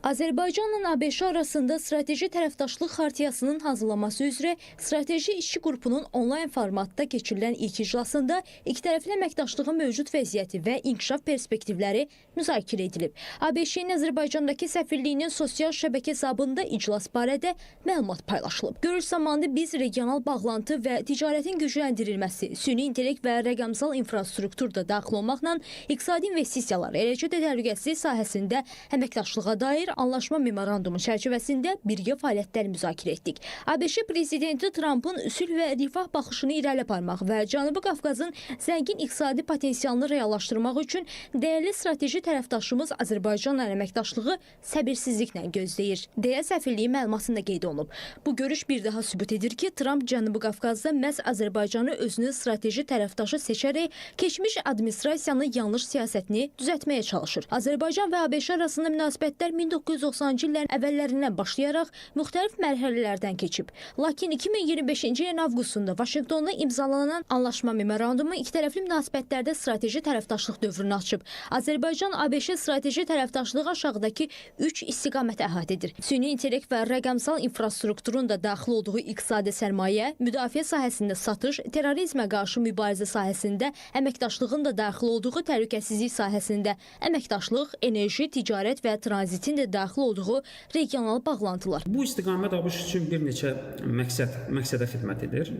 Azərbaycanla ABŞ arasında strateji tərəfdaşlıq xartiyasının hazırlanması üzrə strateji işçi qrupunun onlayn formatda keçirilən ilk iclasında ikitərəfli əməkdaşlığın mövcud vəziyyəti və inkişaf perspektivləri müzakirə edilib. ABŞ-nin Azərbaycandakı səfirliyinin sosial şəbəkə hesabında iclas barədə məlumat paylaşılıb. Görüş zamanı biz regional bağlantı və ticarətin gücləndirilməsi, süni intellekt və rəqəmsal infrastruktur da daxil olmaqla iqtisadi investisiyalar, eləcə də təhlükəsizlik sahəsində əməkdaşlığa dair anlaşma memorandumu çərçivəsində birgə fəaliyyətlər müzakirə etdik. ABŞ prezidenti Trampın sülh və rifah baxışını irəli aparmaq və Cənubi Qafqazın zəngin iqtisadi potensialını reallaşdırmaq üçün dəyərli strateji tərəfdaşımız Azərbaycanla əməkdaşlığı səbirsizliklə gözləyir, deyə səfirliyin məlumatında qeyd olunub. Bu görüş bir daha sübut edir ki, Tramp Cənubi Qafqazda məhz Azərbaycanı özünü strateji tərəfdaşı seçərək keçmiş administrasiyanın yanlış siyasətini düzəltməyə çalışır. Azərbaycan və ABŞ arasında münasibətlər 1990-cı illərin əvvəllərindən başlayaraq müxtəlif mərhələlərdən keçib. Lakin 2025-ci ilin avqustunda Vaşinqtonda imzalanan anlaşma memorandumu ikitərəfli münasibətlərdə strateji tərəfdaşlıq dövrünü açıb. Azərbaycan-ABŞ strateji tərəfdaşlığı aşağıdakı 3 istiqaməti əhatə edir. Süni intellekt və rəqəmsal infrastrukturun da daxil olduğu iqtisadi sərmayə, müdafiə sahəsində satış, terrorizmə qarşı mübarizə sahəsində əməkdaşlığın da daxil olduğu təhlükəsizlik sahəsində əməkdaşlıq, enerji, ticarət və tranzitin də daxil olduğu regional bağlantılar. Bu istiqamət ABŞ üçün bir neçə məqsədə xidmət edir.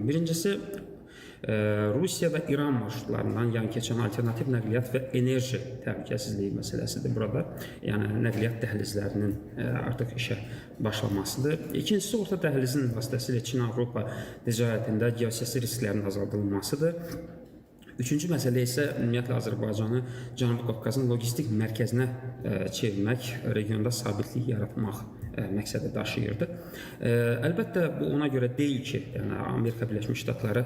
Birincisi, Rusiya və İran marşrutlarından yan keçən alternativ nəqliyyat və enerji təhlükəsizliyi məsələsidir burada. Yəni nəqliyyat dəhlizlərinin artıq işə başlamasıdır. İkincisi, orta dəhlizin vasitəsilə Çin-Avropa ticarətində geosiyasi risklərin azaldılmasıdır. Üçüncü məsələ isə ümumiyyətlə Azərbaycanı Cənubi Qafqazın logistik mərkəzinə çevirmək, regionda sabitlik yaratmaq məqsədi daşıyırdı. Əlbəttə bu ona görə deyil ki, yəni Amerika Birləşmiş Ştatları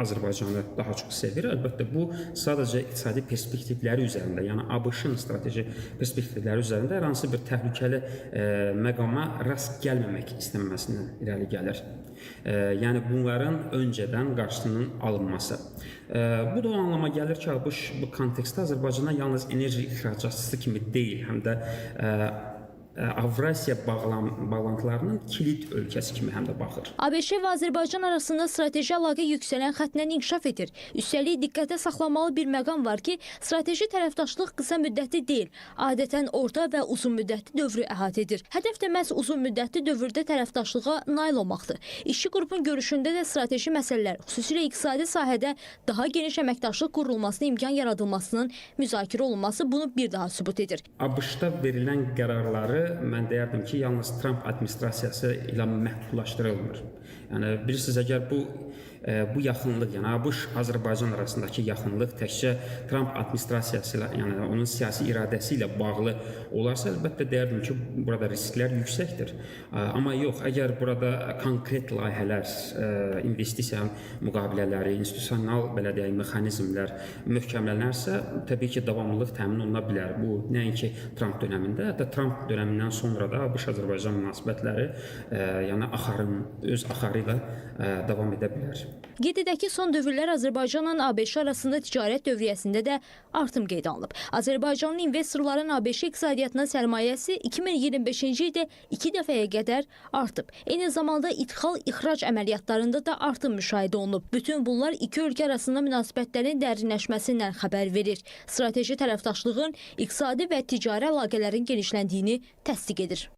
Azərbaycanı daha çox sevir. Əlbəttə bu sadəcə iqtisadi perspektivləri üzərində, yəni ABŞ-ın strateji perspektivləri üzərində hər hansı bir təhlükəli məqama rast gəlməmək istənməsindən irəli gəlir. Yəni bunların öncədən qarşısının alınması. Bu da o anlama gəlir ki, ABŞ bu kontekstdə Azərbaycana yalnız enerji ixracatçısı kimi deyil, həm də Avrasiya bağlantılarının kilit ölkəsi kimi həm də baxır. ABŞ və Azərbaycan arasında strateji əlaqə yüksələn xəttlə inkişaf edir. Üstəlik, diqqətə saxlanmalı bir məqam var ki, strateji tərəfdaşlıq qısa müddətli deyil, adətən orta və uzun müddətli dövrü əhatə edir. Hədəf də məhz uzun müddətli dövrdə tərəfdaşlığa nail olmaqdır. İşçi qrupun görüşündə də strateji məsələlər, xüsusilə iqtisadi sahədə daha geniş əməkdaşlıq qurulmasına imkan yaradılmasının müzakirə olunması bunu bir daha sübut edir. ABŞ-da verilən qərarları mən deyərdim ki, yalnız Tramp administrasiyası ilə məhdudlaşdırılmır. Yəni bilirsiniz, əgər bu yaxınlıq, yəni ABŞ-Azərbaycan arasındakı yaxınlıq təkcə Tramp administrasiyası ilə, yəni onun siyasi iradəsi ilə bağlı olarsa, əlbəttə deyərdim ki, burada risklər yüksəkdir. Amma yox, əgər burada konkret layihələr, investisiya müqavilələri, institusional belə deyək, mexanizmlər möhkəmlənərsə, təbii ki, davamlılıq təmin oluna bilər. Bu nəinki Tramp dönəmində, hətta Tramp dönəmindən sonra da ABŞ-Azərbaycan münasibətləri yəni öz axarı ilə davam edə bilər. Qeyd edək ki, son dövrlər Azərbaycanla ABŞ arasında ticarət dövriyyəsində də artım qeydə alınıb. Azərbaycanlı investorların ABŞ iqtisadiyyatına sərmayəsi 2025-ci ildə 2 dəfəyə qədər artıb. Eyni zamanda idxal-ixrac əməliyyatlarında da artım müşahidə olunub. Bütün bunlar iki ölkə arasında münasibətlərin dərinləşməsindən xəbər verir. Strateji tərəfdaşlığın iqtisadi və ticari əlaqələrin genişləndiyini təsdiq edir.